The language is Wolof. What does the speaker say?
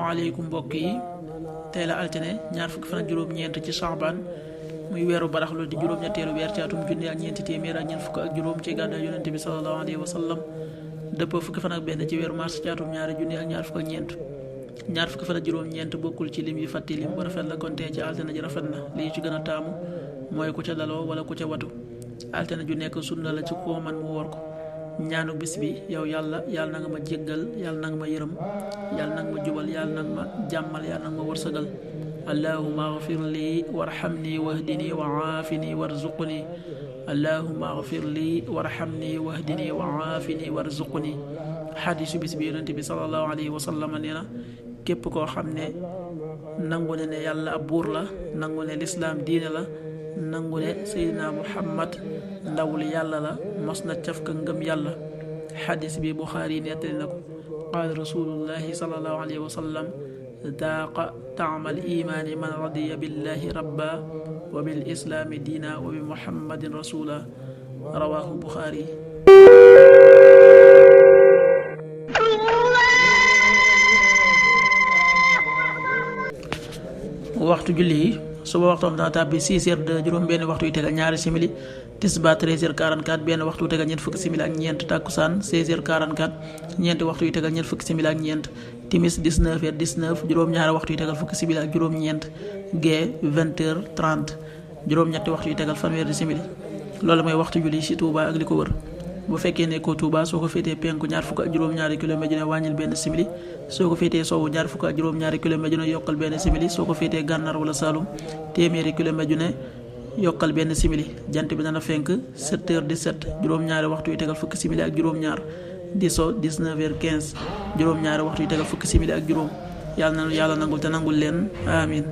asalaamaaleykum mbokk yi tey la altine ñaar fukki fan ak juróom-ñeent ci Saabaan muy weeru baraxlu di juróom-ñetteelu weer ci atum junni ak ñeenti téeméer ak ñeent fukk ak juróom ci gàddaay yonente bi sallallahu alayhi wa sallam dëppoo fukki fan ak benn ci weeru mars ci atum ñaari junni ak ñaar fukk ak ñeent ñaar fukki fan ak juróom-ñeent bokkul ci lim yi fàtti lim bu rafet la kon tey ci altine ji rafet na lii ci gën a taamu mooy ku ca daloo wala ku ca watu altine ju nekk sunna la ci koo man mu woor ko ñaanu bis bi yow yàlla na nga ma jéggal yàlla na nga ma yërëm yàlla na nga ma jubal yàlla na nga ma jàmmal yàlla na nga ma wërsëgal allahumma agfir li warhamni wahdini wa aafini warzuqni allahumma agfir li warhamni wahdini wa aafini warzuqni xadiisu bis bi yonent bi sallallahu alayhi wa sallam nee na képp koo xam ne nangu ne yàlla ab buur la nangu ne lislaam diine la nangu ne seydina muhammad ndawul yàlla la mos na caf ka ngëm yàlla xadis bi buxaari nettali na ko qaala rasulullahi sallallahu alayhi wa sallam daaqa taamal imaani man radiya billahi rabba wa bil islaami diina wa bi muhammadin rasula rawahu buxaari. waxtu julli yi suba waxtoom dana tàbbi 6h02 juróom benn waxtu yu tegal ñaari simili tisbaar 13h44 benn waxtu yu tegal ñeent fukki simili ak ñeent takkusaan 16h44 ñeenti waxtu yu tegal ñeent fukki simili ak ñeent timis 19h19 juróom ñaari waxtu yu tegal fukki simili ak juróom ñeent gee 20h30 juróom ñetti waxtu yu tegal fanweeri simili loolu mooy waxtu julli ci Touba ak li ko wër bu fekkee ne ko Touba soo ko féetee penku ñaar fukk ak juróom-ñaari kilomètre ju ne wàññil benn simili soo ko féetee sowwu ñaar fukk ak juróom-ñaari kilomètre ju ne yokkal benn simili soo ko féetee gànnaar wala Saloum téeméeri kilomètre ju ne yokkal benn simili jant bi dana fenk 7h17 juróom-ñaari waxtu yu tegal fukki simili ak juróom-ñaar di so 19h15 juróom-ñaari waxtu yu tegal fukki simili ak juróom yàlla nangul te nangul leen amin